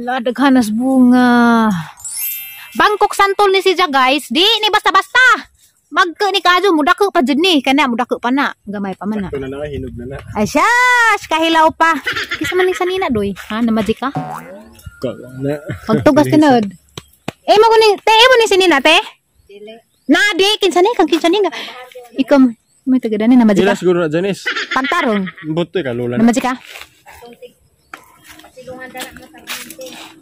Hala, daghanas bunga. Bangkok santol ni siya, guys. Di ni basta-basta. Magka ni kadyo, mudako pa jud ni. Kana mudako pa na. Gamay pa man na. Sakto na na, hinog na na. Ay shush, kahilaw pa. Kisa man ni sanina doy. Ha, namaji ka? Na. Pagtugas tinod. Eh mo ni te, mo ni sinina te? Dili. Na di kinsa ni kang kinsa ni nga. Ikaw may taga dani namaji Ila ka. siguro na Janice. Pagtarong. Buto ka lola. Namaji ka.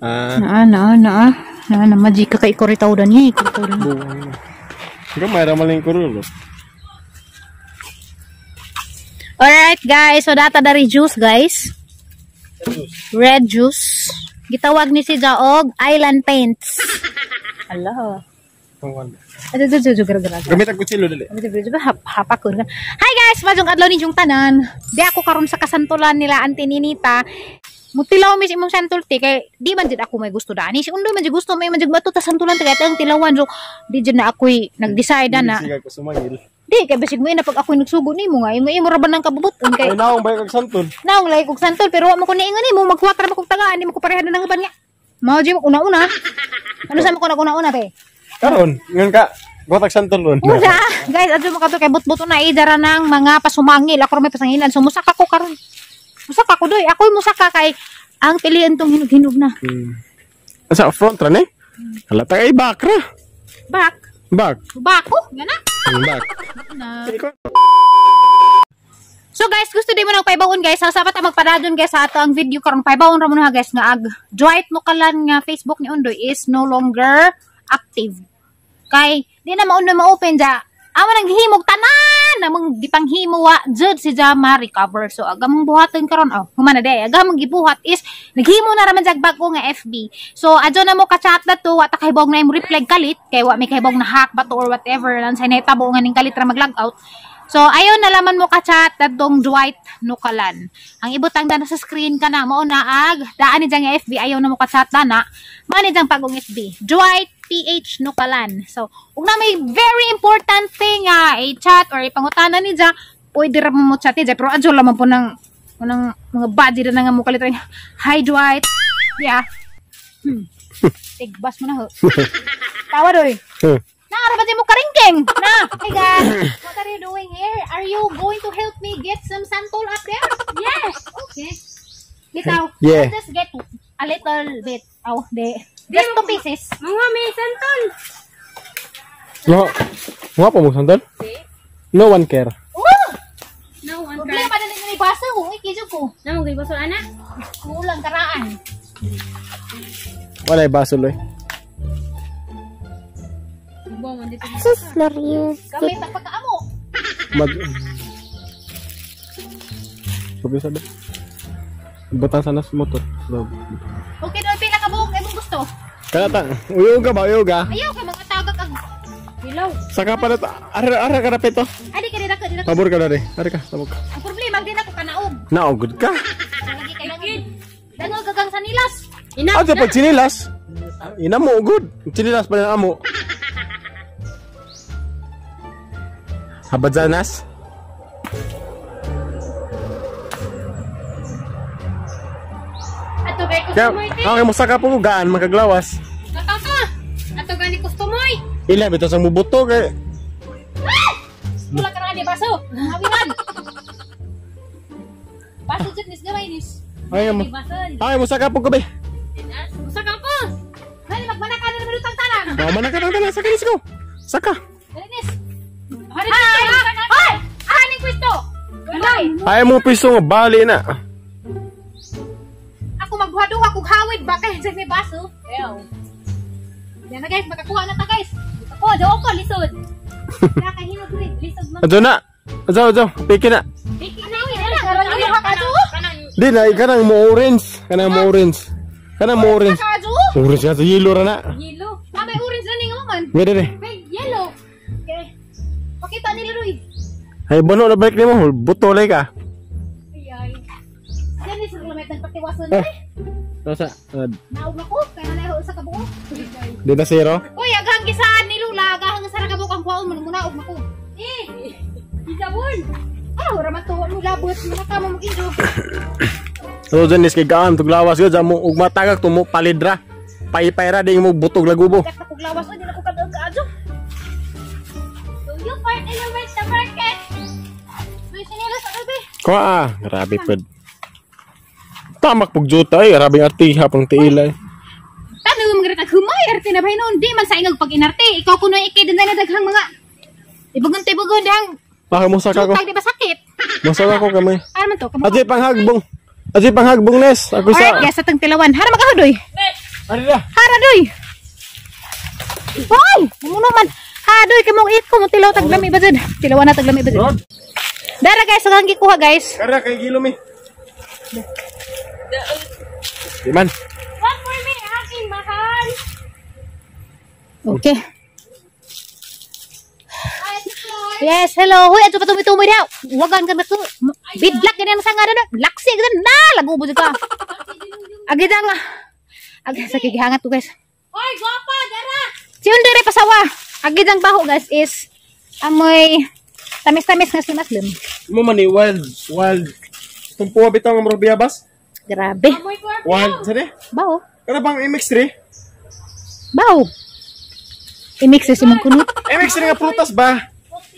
Ah, Naa naa naa. Naa namaji ka kay ikoritaw dani, ikoritaw dani. Ikaw may ramaling kurulo. Alright guys, so data dari juice guys. Red juice. Gitawag ni si Jaog Island Paints. Allah. Aduh, aduh, aduh, gara, gara. Gamit ang kutsilyo dali. Hapakon. Hi guys, majong adlaw ninyong tanan. Di ako karon sa kasantulan nila Auntie Ninita. Mutilaw mis imong santol te kay di man jud ako may gusto dani. Si Undoy man jud gusto may man jud bato ta santulan te kay ang tilawan. So di jud na ako'y nag-decide na. Sige ko sumangil. Di kay basig mo ina pag ako'y nagsugo nimo nga imo imo ra ba nang kabubuton kay Ay naong bay kag santol. Naong lay kog santol pero wa mo ko niingon nimo magkuha ra ba kog tagaan di mo ko pareha na nang uban nga. Mao jud una-una. Ano sa mo ko naguna-una te? Karon, ngon ka. Gotag santol ron. Una, guys, adto mo kadto kay butbuto na idara ng mga pasumangil. Ako ra may pasangilan. So musaka ko karon. Musaka ko doy. Ako'y musaka kay ang pilian tong hinog-hinog na. Sa front ra ni? Halata kay back ra. Back. Back. Bako, nga na. Back. Na. So guys, gusto din mo nang paibaon guys. Sa sapat ang magpadadon guys sa ato ang video karon paibaon ra mo na guys nga ag Dwight Nukalan nga Facebook ni Undoy is no longer active. Kay di na maundoy ma-open ja. Amo nang gihimog tanan namang gipanghimo wa jud si ja ma-recover. So agamong buhaton karon oh, humana day. Agamong gibuhat is naghimo na ra man jag bag-o nga FB. So adyo na mo ka-chat na to, wa ta kahibog na imo reply kalit kay wa may kahibog na hack ba to or whatever lan sa nahitabo nga ning kalit ra mag-log out. So ayon na laman mo ka-chat adtong Dwight Nukalan. Ang ibutang dana sa screen ka na mao na ag daan ni jang FB ayaw na mo ka-chat dana. Mao ni jang bagong FB. Dwight PH Nukalan. So, ug na may very important thing nga i-chat or ipangutana ni ja, pwede ra mo chat ni ja pero adyo lamang po ng unang mga body ra nga mo kalit. Hi Dwight. Yeah. Tigbas mo na ho. Tawa doy. Naara ba di mo karingking? Na. Hey guys, what are you doing here? Are you going to help me get some santol up there? Yes. Okay. Bitaw. Yeah. Just get a little bit. Oh, de. Just 2 pieces. Mga may santol. No. Nga pa mo santol? No one care. Oh! No one care. Problema na ni baso ko. Uy, kijo ko. Na mo basol ana. Kulang karaan. Walay baso loy. Sus, Marius. Gamit ang pagkaamo. Mag Sabi sabi. Butang sana sa motor. Okay, doon pila ka buok imong gusto. Kalata, uyog ka ba? Uyog ka? Ayaw kay mga tagag ang hilaw. Saka pa na ara ara ka rapito. Adi ka dira ka dira. Pabor ka dere. Ari ka, tabog ka. Ang problema di na ko kanaog. Naog gud ka. Lagi kay dangog gagang sa nilas. Ina. Ato pag sinilas. Ina mo gud. Sinilas pa na amo. Habadzanas. Ato gay Kaya, kustomoy te. okay, musaka po ko gaan makaglawas. Ato to. Ato gani kustomoy. Ila bitaw sang mubuto kay Wala ka na di baso. Awiran. Baso jud nis gamay nis. Ay mo. Basol. Ay musaka po ko be. Usa ka po. Dali magmanaka na naman utang tanan. Mama na ka nang tanan saka nis ko. Saka. Dali nis. Hi! Hi! Ah, ning pwesto. Walay. Ay mo piso nga bali na. Ako magduha-duha kog hawid ba kay sa may baso. Ew. Yan na guys, makakuha na ta guys. Ako, daw ko lisod. Kaya kay hinog rin. Lisod man. Adto na. Adto adto, piki na. Biki Ano yun? Ano ka to? Di na kanang mo orange, kanang mo orange. Kanang mo orange. Ka Orange ka sa yellow ra na. Yellow. Ah, may orange na ningo man. Nga dire. May yellow. Okay. Pakita nila Roy. Ay bono na balik nimo, buto lay ka. Ay ay. Yan ni sir lamit nagpatiwason Eh. eh. Nasa Naog ako kay na sa kabuo. di na zero. Uy, aghang gisaan ni Lula, aghang sa kabuo kang kuwaon mo munaog na ko. Eh. Isabon. Ah, ora man to mo labot, mga kamo mag-injo. So dyan is kay gaan tuglawas gud mo ug matagak tumo palidra. Paypayra di mo butog lagubo. Kat na lawas di na ko kadog kaadyo. Do you find in the market? May sinilas ako be. Kuha ah, grabe pud. Tamak pug juta ay, grabe artiha pang tiila. Eh. Tama mo magrita humay arte na bay noon di man sa ingag pag inarte. Ikaw kuno ikay din na daghang mga ibugon tibugon dang Baka mo saka ko. jutag di ba sakit? Masaka ko kami. Ano man to? Kamo. Adjay panghagbong. Adjay panghagbong nes. Ako sa. Alright guys, atong tilawan. Hara makahudoy. Ari ra. Hara doy. Hoy, muno man. Hadoy kay mong it ko mo tilaw taglami ba jud. Tilawan na taglami ba jud. Rod. Dara guys, ang gikuha guys. Kara kay gilo mi. Di man. What for me? Aking mahal. Okay. Yes, hello. Hoy, adto pa tumi-tumoy daw. Wagan ka na to. Bidlak ganyan sa nga na. Laksi ganyan na. Lagubo jud ka. Agi dang. Agi sa kigihangat to guys. Hoy, guwapa, dara! Si Undoy re pasawa. Agi dang baho guys is amoy tamis-tamis nga slim-slim. Mo man ni wild wild. Tumpuwa bitaw nga murag biyabas. Grabe. Amoy ko. Wild sa di. Baho. Kana bang MX3? Baho. I-mix sa simong kunot. MX3 nga prutas ba?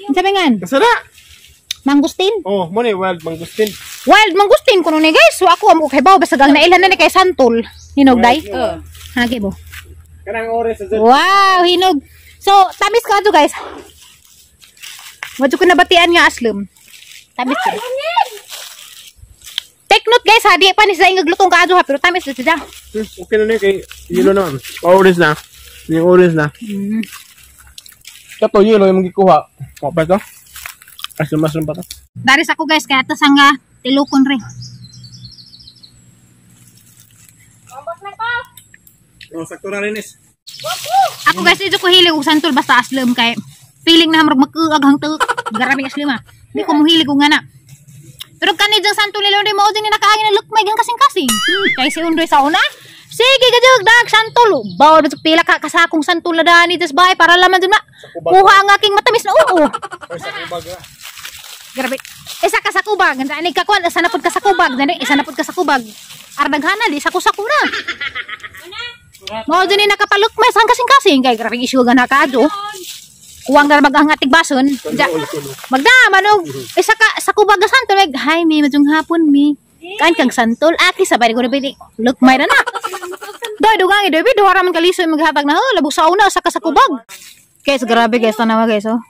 Ang sabi nga, Kasara. mangustin. Oh, mo ni wild mangustin. Wild mangustin kuno ni guys. So ako amo kay baho basta ang nailhan na ni kay santol. Hinog day. Oo. Hagi mo. Kanang orange sa Wow, hinog. So, tamis ka to guys. Wadyo ko nabatian nga aslum. Tamis ka. Take note guys ha, di pa ni sa ingaglutong ka ha, pero tamis dito siya. Okay na ni kay yellow na. Orange na. Yung orange na. Kato yellow yung gikuha. Wa pa to. Aslum aslum pa to. Daris ako guys, kaya tas ang tilukon re. Ambos na ko. Oh, sakto na rin is. Ako guys, dito ko hilig og santol basta aslum kay feeling na hamrog makuag hang tuok. Grabe aslum ha. Di ko mohilig og nga na. Pero kani diyang santol nila Undoy mao din ni nakaangin ng lukmay gang kasing-kasing. Kay si Undoy sa una. Sige gadyog dag santol. Bawal ba pila ka kasakong santol na dani des bahay para laman dun na. Kuha ang aking matamis na oo. Ay, sa kubag ah. Grabe. Isa ka sa kubag, ganda ani ka kuan, isa na pud ka sa kubag, dani isa na pud ka sa kubag. Ardaghana di sako-sako na. Mao din ni nakapalukmay sa kasing-kasing kay grabe issue gana kaadto. Kuwang na mag ang ating bason. Ja, magda manog isa ka sa kubag ka santol meg hi mi madyong hapon mi. Kan kang santol aki sabay ko na pili. Lukmay na na. Doy dugangi doy bi duha ra man kaliso yung maghatag na oh, labog sa una sa ka sa kubag. Guys, grabe guys, tanawa guys oh.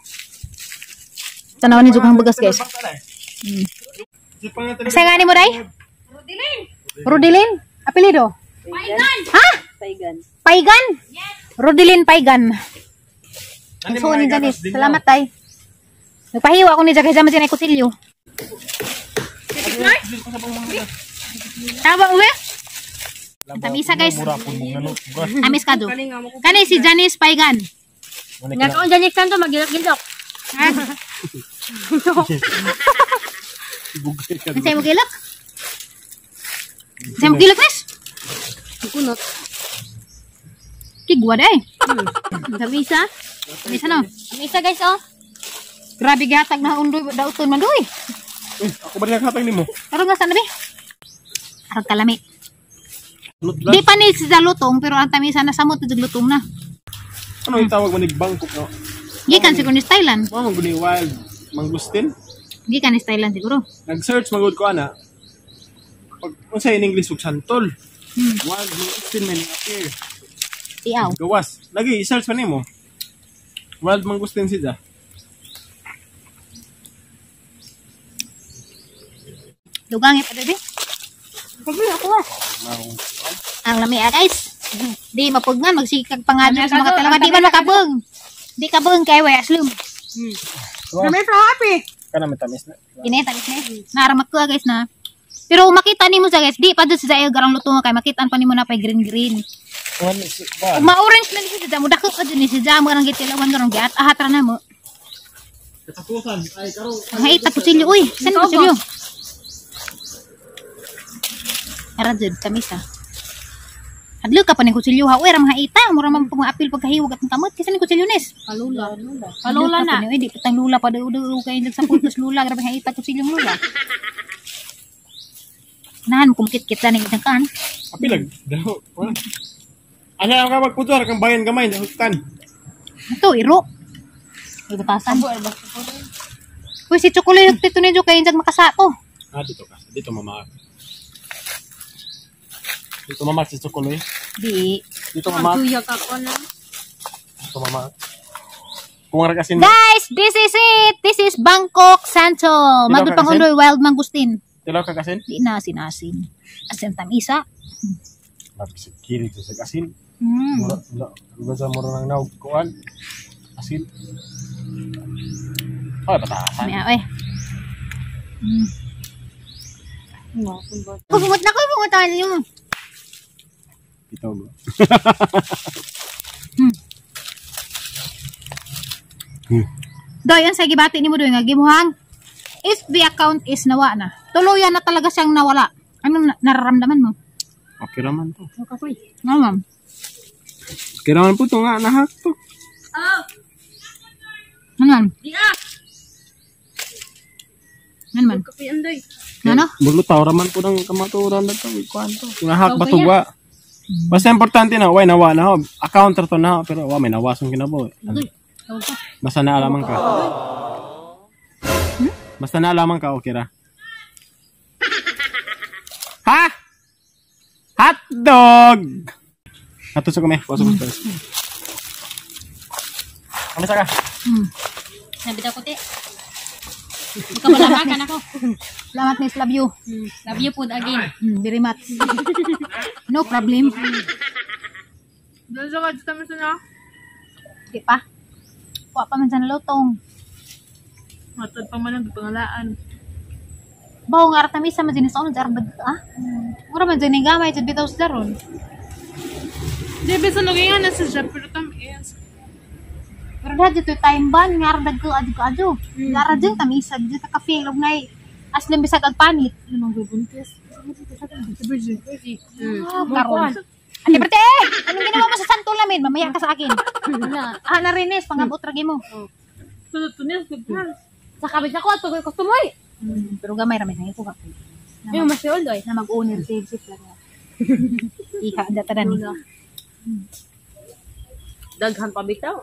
Tanawa ni Jughang bagas guys. Asa nga ni mo day? Rodilin. Rodilin? Apelido? Paigan. Ha? Paigan. Paigan? Yes. Rodilin Paigan. Ang suon ni Janice. Salamat tay. Nagpahiwa ako ni Jack Hizama siya na kusilyo. Tama uwi? Ang tamisa guys. Tamis ka do. Kani si Janice Paigan. Nga kaon dyan yung kanto, magilok-gilok. Ha? Ang mo gilok? Ang mo gilok, Miss? Kunot. Kigwa day. Tamisa. Tamisa no. Tamisa guys, oh. Grabe gihatag na undoy dauton man doy. Ako ba naghatag nimo? Karon nga sa nabi. Arag kalami. Di pa ni siya lutong pero ang tamisa na samot na lutong na. Ano yung tawag mo ni Bangkok no? Gikan siguro ni Thailand. Mo man guni wild mangustin. Gikan ni Thailand siguro. Nag-search magud ko ana. Pag unsa in English ug santol. Wild mangustin man appear. Tiaw. Gawas. Lagi i-search pa nimo. Wild mangustin siya. Dugang pa dede. Ako ah. Ang lami ah, guys. Di mapugnan magsikag pa nga dyan sa mga talaga. Di man makabeng. Di kabeng kay way aslum. Kami sa happy. Kana matamis na. Ini tamis na. Naramat ko ah, guys na. Pero makita nimo sa guys, di pa dyan sa garang luto nga kay makitaan pa nimo na pay green green. Ba. Ug ma-orange na ni siya mo dako pa dyan ni siya mo arang gitilawan karong giat ahat ra na mo. Katapusan ay karo. Ay, tapusilyo uy. Saan ang kutsilyo? Ara jud tamisa. Hadlo ka pa ni kutsilyo ha. Uy, ra mga ita, mura man pag maapil pagkahiwag at ang kamot. Kaysa ni kutsilyo nis. Palula. Palula Hadlok ka na. pa ni, uy, di patang lula pa daw daw kay nagsa puntos lula, grabe nga ita kutsilyong lula. Nahan kumkit-kit na ning kan. Apilag. Daw. Wala. Ano ka magputo kang bayan gamay na huktan. Ito iro. Ay batasan. Uy, si Chocolate yung tito ninyo kay injag makasato. Ah, dito ka. Dito mama. Dito mama si Chocolate. Di. Dito mama. Tuyok ako na. Dito mama. Kung ara kasin. Guys, this is it. This is Bangkok Santo. Dilaw Magod ka pang kasin? undoy wild mangustin. Tilaw ka kasin? Di na asin-asin. Asin tamisa. Nagsikilig sa asin. Mm. Mura, mura, mura sa mura nang naog kuan. Asin. Ay, batasan. May oy. No, kumbaga. Kumot na ko, kumot na yung. Ito mo. Doy, ang sa gibati nimo doy nga gimuhang if the account is nawa na. Tuluyan na talaga siyang nawala. Anong nararamdaman mo? Okay raman to. Ano ma'am? Okay raman po to nga nahak to. Oh, Ano ma'am? di ah. Ano man? Kape andoy. Ano? Mulutaw raman po ng kamaturan na to. Kuan to. Nahak ba to wa? Basta importante na, way nawa na ho. Account ra to na ho, pero wa may nawasong kinabo. Basta naalaman ka. Basta naalaman ka, okay ra. Ha? Hot dog! Ato sa kami. Pasok sa Kami sa ka. Nabitaw ko te. Ikaw ako. Salamat miss, love you. Love you food again. Very much. No problem. Doon sa kadto tamis na. Di pa. Wa pa man sa nalutong. Matod pa man ang pangalaan. Bawo nga arta misa man din sa unod arbad ah. Mura man din gamay jud bitaw sa daron. Di bisan nga na sa siya pero tamis. Pero dahil dito time ban nga ardag ko adyo adyo. Gara jud tamisa jud ka kafe og nay aslim bisag ag panit. Ano nang gubuntis? Virgin. Ah, karon. Ate Berte, anong ginawa mo sa santo lamin? Mamaya ka sa akin. Ah, narinis, pangabot ra mo. Sunod tunis gud. Sa kabit ako at pag customer. Pero gamay ra may ko ka. Ay, mas doy. Na mag-owner save save lang. Iha data ni. Daghan pa bitaw.